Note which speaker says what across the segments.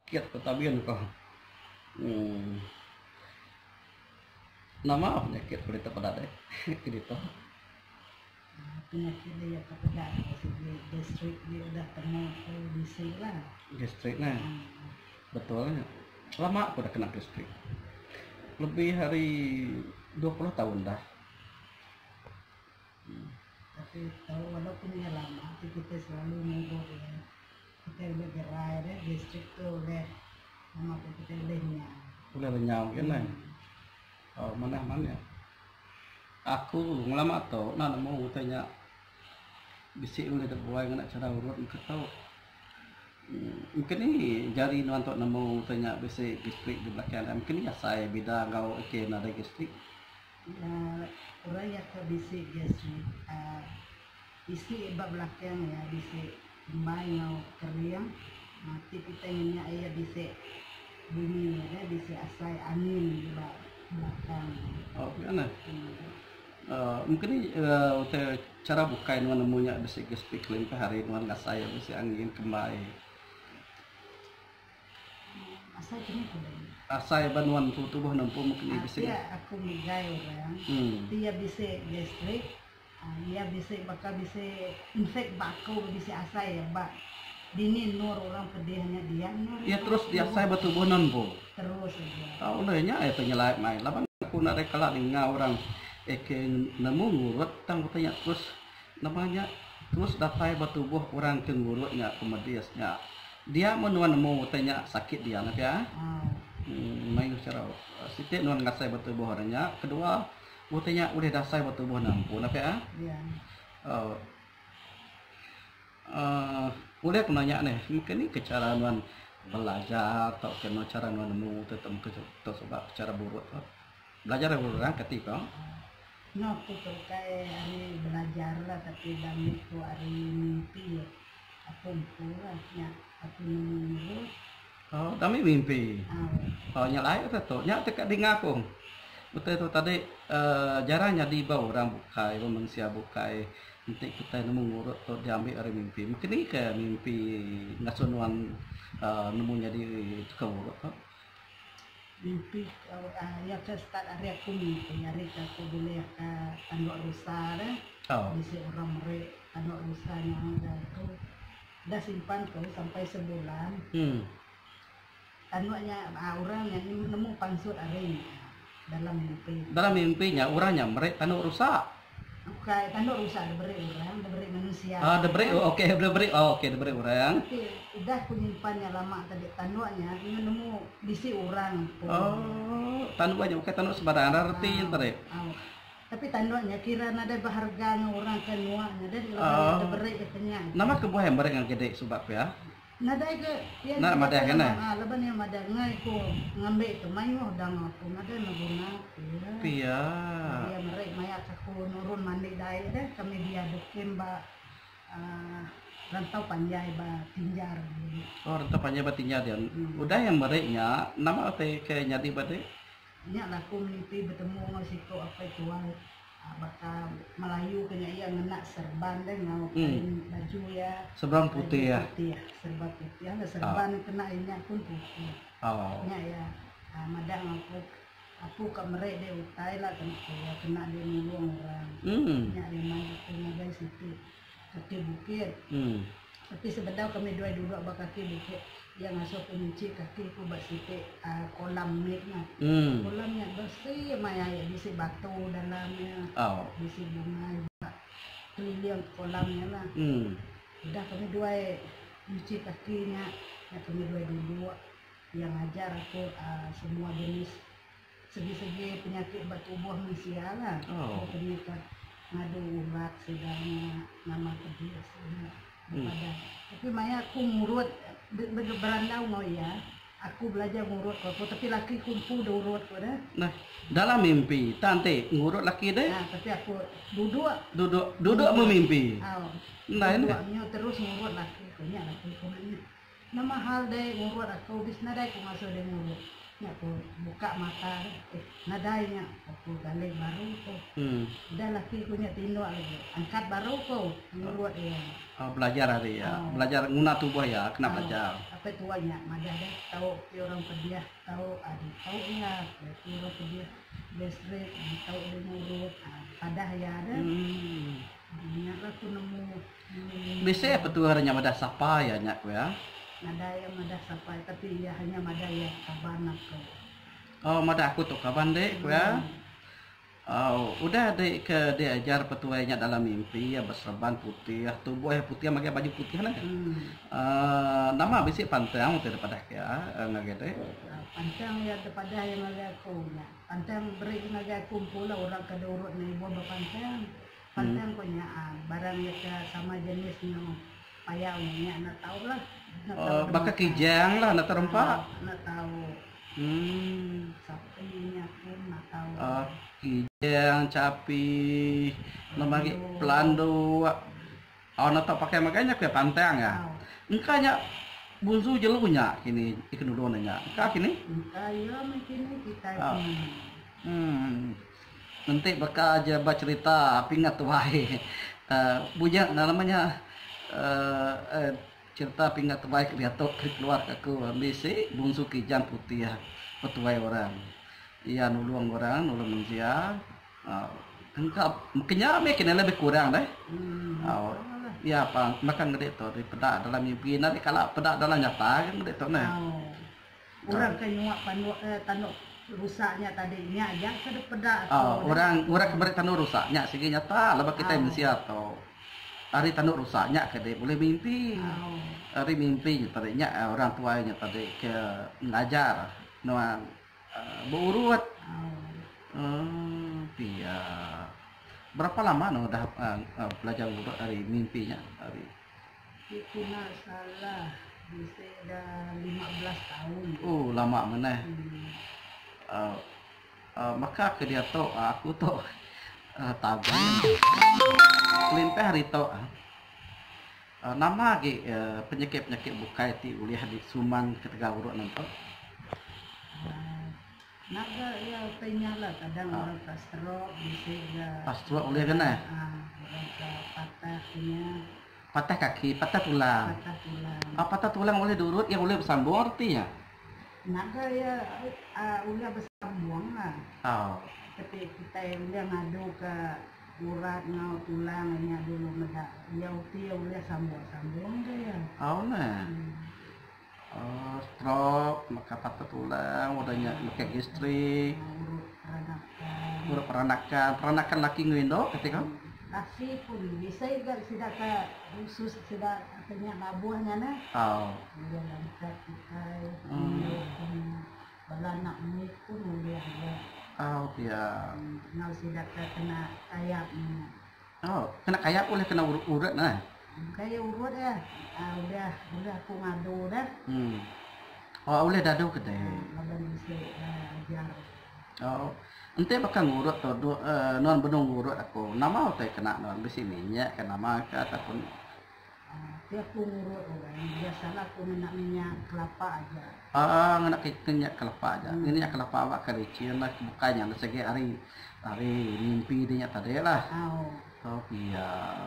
Speaker 1: Sakit ko tabin ko. Uhh. Nama penyakit ko ditu peda deh ke ditu.
Speaker 2: Penyakit iya ke peda sigi gastrik dia udah temu ku bisi lah.
Speaker 1: Gastrik neh. Betul nya. Lama ku dah kena gastrik. Lebih ari 20 taun dah.
Speaker 2: Tapi tau walaupun iya lama ti kitai selalu ngubur iya. Kitai ulih gerai deh gastrik tu ulih nama ku kitai ulih nyau.
Speaker 1: Ulih lenyau gin neh. Oh manah manah. Aku ngelama tu enda nemu utai nya bisi ulih dep buai ngena chara urut meka tu. Mungkin ni jari nuan tu nemu utai nya bisi gastrik di belakang ne. Mungkin ni asai bida enggau iti nadai gastrik.
Speaker 2: Orang iya ke bisi gastrik uhh isi ba belakang iya bisi kembai enggau kering ti kitai ngenyek iya bisi bunyi deh bisi asai angin ba belakang.
Speaker 1: Oh pia neh. Uhh mungkin ni uhh utai chara bukai nuan nemu nya bisi gastrik kelimpah ari nuan ngasai bisi angin kembai.
Speaker 2: Asai kini ku deh.
Speaker 1: Asai ba nuan empu tubuh ne empu meh kini bisi.
Speaker 2: Pia aku megai orang ti iya bisi gastrik iya bisi baka bisi infek ba aku bisi asai iya ba dini endur orang pedih nya dia endur
Speaker 1: Iya terus diasai ba tubuh nuan empu.
Speaker 2: Terus aja.
Speaker 1: Tau ulih nya iya penyelai mai laban aku nadai kala ninga orang eke nemu ngurut tang utai nya terus Nama nya terus datai ba tubuh orang ke ngurut nya pemedis nya. Dia meh nuan nemu utai nya sakit dia ne pia. Mayuh chara siti nuan ngasai ba tubuh orang nya, kedua utai nya ulih dasai ba tubuh ne empu ne pia. Uhh ulih ku nanya neh mungkin ni ke chara nuan belajar tauka chara nuan nemu utai tu suba chara burut tu. Belajar ari orang kati ko.
Speaker 2: Nya ku tu ukai ari belajar lah tapi dami ku ari mimpi aku empu lah nya aku nemu ngurut.
Speaker 1: Oh dami mimpi. Oh nya lai utai tu nya ti ka dinga ku. Utai tu tadi uhh jarang nyadi ba orang bukai ba mensia bukai enti kitai nemu ngurut tu diambi ari mimpi. Mungkin ni ke mimpi ngasuh nuan uhh nemu nyadi tukang urut tu.
Speaker 2: Mimpi iya ke start ari aku mimpi ari ke aku bulih ka tanduk rusa deh. Bisi orang meri tanduk rusa nya ngagai aku. Dah simpan ku sampai sebulan. Tanduk nya orang nya nemu pansut ari nya dalam mimpi.
Speaker 1: Dalam mimpi nya orang nya meri tanduk rusa.
Speaker 2: Ukai tanduk rusa diberi orang, diberi manusia.
Speaker 1: Ah diberi okey diberi okey diberi orang.
Speaker 2: Tapi udah ku nyimpan nya lama tadi tanduk nya nyu nemu bisi orang empu.
Speaker 1: Oh tanduk nya ukai tanduk sebarang ra reti nya tadi.
Speaker 2: Au. Tapi tanduk nya kira nadai beharga enggau orang ke nyua nya deh laban diberi ke nya.
Speaker 1: Nama kebuah iya meri ngagai dek suba pia?
Speaker 2: Nadai ke iya
Speaker 1: Enda
Speaker 2: nyebut
Speaker 1: madah
Speaker 2: ke
Speaker 1: ke neh.
Speaker 2: laban laban iya madah enggai ku ngambi tu mayuh dang aku nadai meh guna pia.
Speaker 1: Pia.
Speaker 2: Iya meri maya ke aku nurun mandi dai deh kami dia bekem ba uhh rantau panjai ba Tinjar dia.
Speaker 1: Oh rantau panjai ba Tinjar dia. Udah iya meri nya nama utai ke nyadi ba dek?
Speaker 2: Nya lah aku mimpi betemu enggau siku apai tuai baka Melayu ke nya iya ngena serban deh enggau kain baju iya.
Speaker 1: Serban putih.
Speaker 2: Baju putih, serban putih lah serban kena iya nya pun putih. Nya iya madah enggau aku, aku ka meri deh utai lah kena ku iya kena deh nulung orang. Nya iya mai aku ngagai siti kaki bukit. Tapi sebedau kami duai duduk ba kaki bukit, iya ngasuh aku nyuchi kaki ku ba siti uhh kolam mit nya. Kolam nya besi amai ai bisi batu dalam iya, bisi bungai ba keliling kolam nya lah. Udah kami duai nyuchi kaki nya, nya kami duai duduk, iya ngajar aku uhh semua jenis segi-segi penyakit ba tubuh mensia lah. Baka ni ka ngadu urat sida nya nama pedis sida bepadah. Tapi maya aku ngurut berandau enggau iya, aku belajar ngurut ku aku tapi laki ku empu da urut ku deh.
Speaker 1: Nah, dalam mimpi tang ti ngurut laki deh.
Speaker 2: Ha, tapi aku duduk.
Speaker 1: Duduk, duduk memimpi.
Speaker 2: Au.
Speaker 1: Ndai
Speaker 2: neh. Duduk nyu terus ngurut laki ku nya laki ku nanya. Nama hal deh ngurut aku bis nadai ku ngasuh deh ngurut. Nya ku buka mata eh nadai nya aku gali baru ku. Udah laki ku nya tinduk lagi angkat baru ku ngurut iya.
Speaker 1: Oh belajar ari iya. Belajar nguna tubuh iya kena belajar.
Speaker 2: Apai tua nya madah deh tau ti orang pedih tau tau iya ti orang pedih gastrik tau deh ngurut padah iya deh. Nya lah ku nemu.
Speaker 1: Bisi petua nya madah sapa iya nya ku iya.
Speaker 2: Nadai iya madah sapa iya tapi iya hanya madah iya kaban aku.
Speaker 1: Oh madah aku tu kaban dik ku iya. Oh udah dik ke diajar petua nya dalam mimpi iya beserban putih tubuh iya putih magai baju putih neh. Uhh nama bisi pantang ti dipadah ke iya ngagai dik.
Speaker 2: Pantang iya dipadah iya ngagai aku nya. Pantang beri ngagai aku empu lah orang ke diurut nya ibuh bepantang. Pantang ko nya barang iya ke sama jenis enggau payau nya nya enda tau lah.
Speaker 1: Enda tau oh, baka kijang lah enda tau rempa.
Speaker 2: Enda tau. Sapi nya pun enda tau.
Speaker 1: Oh, kijang, chapi, nama agi pelanduk. Oh, enda tau pakai makai nya kuya pantang ya. Engka nya bunsu jelu nya kini ikan ulun nya. Engka kini?
Speaker 2: Engka iya meh kini kitai pun.
Speaker 1: Enti baka aja ba cherita Pingat Tuai bujang nama nya uhh cherita Pingat Tuai ke diatu ke dikeluar ka aku bisi Bungsu Kijang Putih petuai orang. Iya nulung orang nulung mensia uhh engka kenya meh kena lebih kurang deh. Iya pa baka ngedi tu dipeda dalam mimpi enda dikala peda dalam nyata ke ngedi tu neh.
Speaker 2: Orang ke nyuak panduk eh tanduk rusa nya tadi nya aja ke dipeda aku.
Speaker 1: Oh, orang orang ke meri tanduk rusa nya sigi nyata laban kitai mensia tu ari tanduk rusa nya ke deh bulih mimpi. Ari mimpi nya tadi nya orang tuai nya tadi ke ngajar nuan beurut. Uhh pia. Berapa lama nuan udah belajar urut ari mimpi nya ari.
Speaker 2: Ti ku enda salah bisi dah 15 taun.
Speaker 1: Oh lama manah. Uhh baka ke diatu aku tu taban kelimpah ari tu nama agi penyakit-penyakit bukai ti ulih disuman ketegal urut nentu.
Speaker 2: Ngaga iya utai nya lah kadang orang ka stroke bisi ga.
Speaker 1: Ah stroke ulih ga neh.
Speaker 2: Ah orang ka patah nya.
Speaker 1: Patah kaki, patah tulang.
Speaker 2: Patah tulang.
Speaker 1: Ah patah tulang ulih durut iya ulih besambung reti nya.
Speaker 2: Ngaga iya ah ulih besambung lah.
Speaker 1: Oh.
Speaker 2: Tapi kitai ulih ngadu ka urat enggau tulang nya dulu meda iya uti iya ulih sambung sambung ga iya.
Speaker 1: Oh neh. Stroke, meka patah tulang, udah nya meka gastrik, urut peranakan, peranakan laki enggau indu kati ko.
Speaker 2: Laki pun bisi ga sida ka khusus sida ke nya labuh nya neh. Ulih langkat kitai indu pun bala anak mit pun ulih ga. Enggau sida ka kena kayap nya.
Speaker 1: Oh, kena kayap ulih kena urut urut neh.
Speaker 2: Bukai urut iya. Udah udah aku ngadu dah.
Speaker 1: Hmm. Oh, ulih dadu ke deh.
Speaker 2: Laban bisi ajar.
Speaker 1: Oh. Enti baka ngurut tu du nuan benung ngurut aku. Nama utai kena nuan bisi minyak ke nama ke ataupun
Speaker 2: Ti aku ngurut orang biasalah aku ngena minyak kelapa aja.
Speaker 1: Aaa ngena minyak kelapa aja. Minyak kelapa awak ke licin lah bukai nya sigi ari ari mimpi deh nya tadi lah. Oh pia.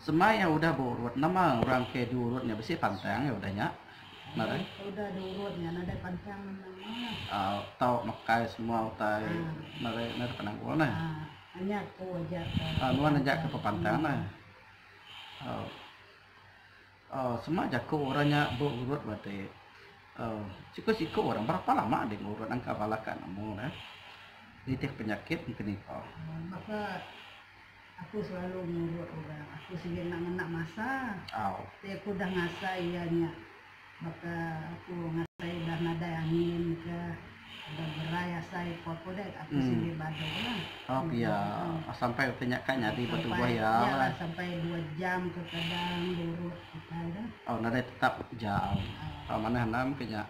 Speaker 1: Semai iya udah beurut nama orang ke diurut nya bisi pantang iya udah nya.
Speaker 2: Nadai. Udah diurut nya nadai pantang nama lah.
Speaker 1: Aaa tau makai semua utai nadai nadai penanggul neh.
Speaker 2: Aaa nya aku aja ke.
Speaker 1: Aaa nuan aja ke pepantang neh. Sema jaku orang nya beurut ba ti siku-siku orang berapa lama deh ngurut nangka bala ka nemu ne nitih penyakit mungkin iko.
Speaker 2: Baka aku selalu ngurut orang aku sigi enda ngena masa ti aku udah ngasai iya nya. Baka aku ngasai udah nadai angin ke udah gerai asai ku aku deh aku sigi badu lah.
Speaker 1: Oh pia sampai utai nya ka nyadi ba tubuh iya
Speaker 2: lah. Nya lah sampai dua jam ke kadang durut utai dah.
Speaker 1: Oh nadai tetap jam. Oh manah endar ke nya.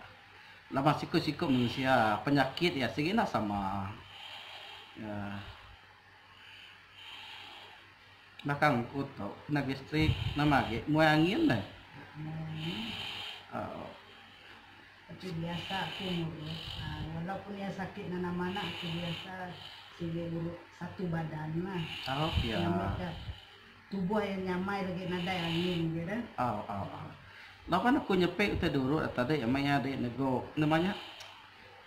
Speaker 1: Laban siku-siku mensia penyakit iya sigi enda sama. Iya. Baka engku tu kena gastrik nama agi muai angin deh.
Speaker 2: Tapi biasa aku ngurut walaupun iya sakit ngena mana aku biasa sigi urut satu badan lah.
Speaker 1: Oh pia.
Speaker 2: Ngambika tubuh iya nyamai lagi nadai angin agi dah.
Speaker 1: Au au au. Laban aku nyepi utai durut tadi maya di nego nama nya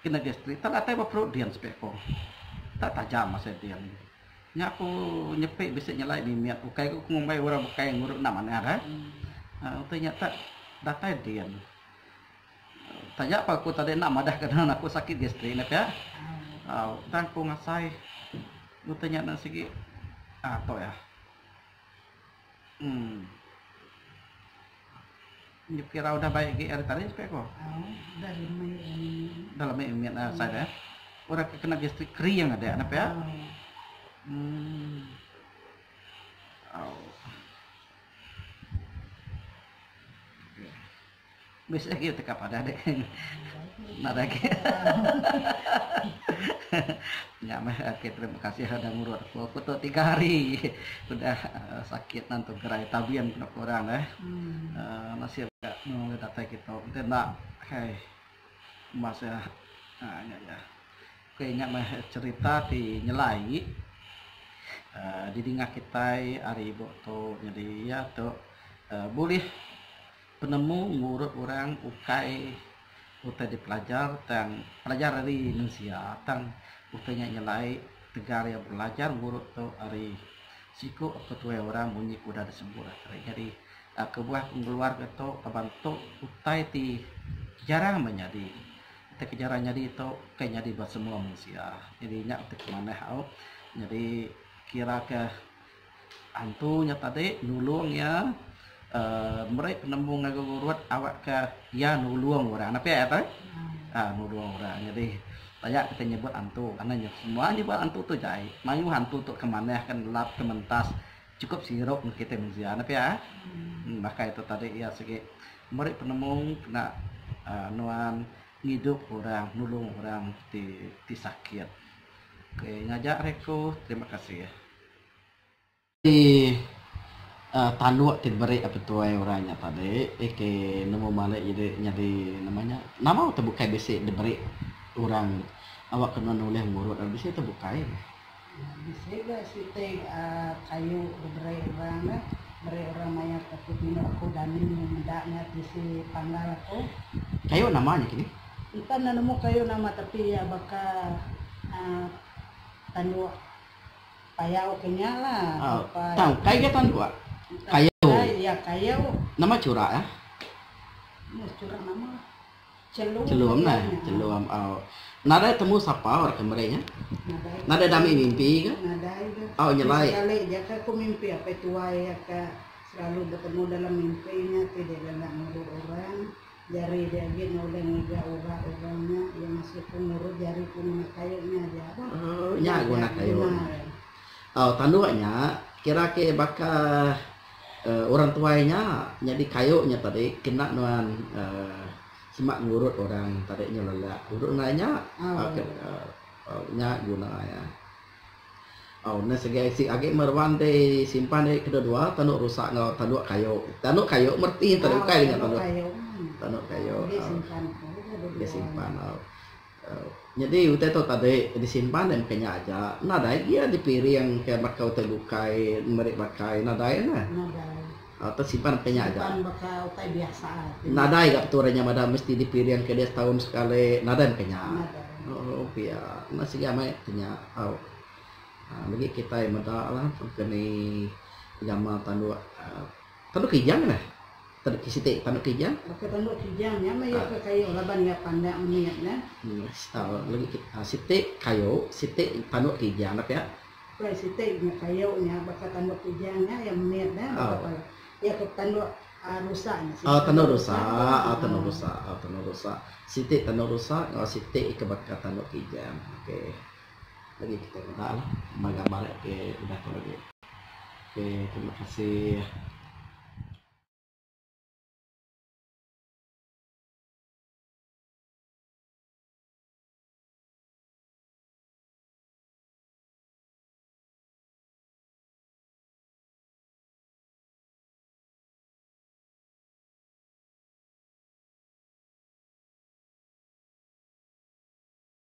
Speaker 1: kena gastrik tak datai ba perut din sepi aku. Tak tajam asai din. Nya aku nyepi bisi nyelai mimit ukai ku ngumbai orang bukai ngurut enda manah dah. Utai nya tak datai din. Taja pa aku tadi enda madah ka nan aku sakit gastrik ne pia. Au tang aku ngasai utai nya ne sigi aaa tok iya. Emm. Nyu kira udah baik agi ari tadi sepi aku.
Speaker 2: Au udah lemai mimit.
Speaker 1: Udah lemai mimit asai ne. Orang ke kena gastrik kering ade ne pia. Emm. Au. Bisi agi teka padah dek. Nadai agi. Nya meh okay terima kasih udah ngurut aku. Aku tu tiga hari udah sakit nan tu gerai tabin kena ku orang deh. Uhh nasib ga meh ulih datai kitu enti enda kai umbas iya uhh nya iya. Okay nya meh cherita ti nyelai uhh didinga kitai ari ibu tu nyadi iya tu uhh bulih Penemu ngurut orang ukai utai dipelajar tang pelajar ari mensia tang utai nya nyelai tegar iya belajar ngurut tu ari siku ketuai orang munyi ke udah disebut tadi. Nyadi kebuah ku ngeluarka tu laban tu utai ti jarang meh nyadi. Utai ke jarang nyadi tu ukai nyadi ba semua mensia. Nyadi nya utai ke manah au. Nyadi kira ke. Antu nya tadi nulung iya uhh meri penemu ngagai urut awakka iya nulung orang. Enda pia iya tu? Uhh nulung orang. Nyadi taja kitai nyebut antu anak nya semua nyebut antu tu jai. Mayuh antu tu ke manah ke nelap ke mentas chukup sirup ngan kitai mensia. Enda pia? Baka itu tadi iya sigi meri penemu kena uhh nuan ngidup orang nulung orang ti ti sakit. Okay ngajar aku terima kasih. Ti tanduk ti diberi petuai orang nya tadi iti nemu malik nyadi nyadi nama nya nama utai bukai bisi diberi orang awak ke nuan ulih ngurut bisi utai bukai.
Speaker 2: Bisi ga siti uhh kayu diberi orang ne beri orang maya aku tinduk aku dani meda nya tisi panggal aku.
Speaker 1: Kayu nama nya kini?
Speaker 2: Enten ne nemu kayu nama tapi iya baka uhh tanduk. Payau ke nya lah.
Speaker 1: Oh, tang kai ga tanduk. Kayu.
Speaker 2: Ya kayu.
Speaker 1: Nama curak ya?
Speaker 2: Nama curak nama. Celum.
Speaker 1: Celum nah, celum. Oh. Nadai temu sapa orang ke meri nya?
Speaker 2: Nadai.
Speaker 1: Nadai dami mimpi ke?
Speaker 2: Nadai ke.
Speaker 1: Oh, nyelai.
Speaker 2: Sekali ja ke aku mimpi apai tuai ke selalu betemu dalam mimpi nya ti dia enda ngurut orang. Jari dia agi enda ulih ngiga urat orang nya iya ngasuh ku ngurut jari ku ngena kayu nya aja bah.
Speaker 1: Oh nya guna kayu. Oh tanduk nya kira ke baka uhh orang tuai nya nyadi kayu nya tadi kena nuan uhh sema ngurut orang tadi nya lelak urut enggai nya uhh nya guna iya. Au neh sigi isi agi meruan ti simpan agi kedua dua tanduk rusa enggau tanduk kayu. Tanduk kayu mereti tanduk ukai nya tanduk. Tanduk kayu. Agi simpan au. Nyadi utai tu tadi disimpan meh meka nya aja nadai agi iya dipiring ke baka utai bukai meri makai nadai neh. Tau simpan meka nya aja. Nadai ga peturun nya madah mesti dipiring ke dia setaun sekali nadai meka nya. Oh pia enda sigi amai ti nya au. Lagi kitai meda lah baka ni gamal tanduk tanduk kijang neh. Tanduk siti tanduk kijang.
Speaker 2: Baka tanduk kijang nya meh iya ke kayu laban iya pandak mit neh.
Speaker 1: Lagi siti kayu siti tanduk kijang enda pia.
Speaker 2: Ukai siti nya kayu nya baka tanduk kijang nya iya mit nya baka pala iya ke tanduk rusa nya siti.
Speaker 1: Oh tanduk rusa oh tanduk rusa oh tanduk rusa siti tanduk rusa enggau siti ke baka tanduk kijang okey lagi kitai meda lah gambar gambar ke udah tu lagi okey terima kasih.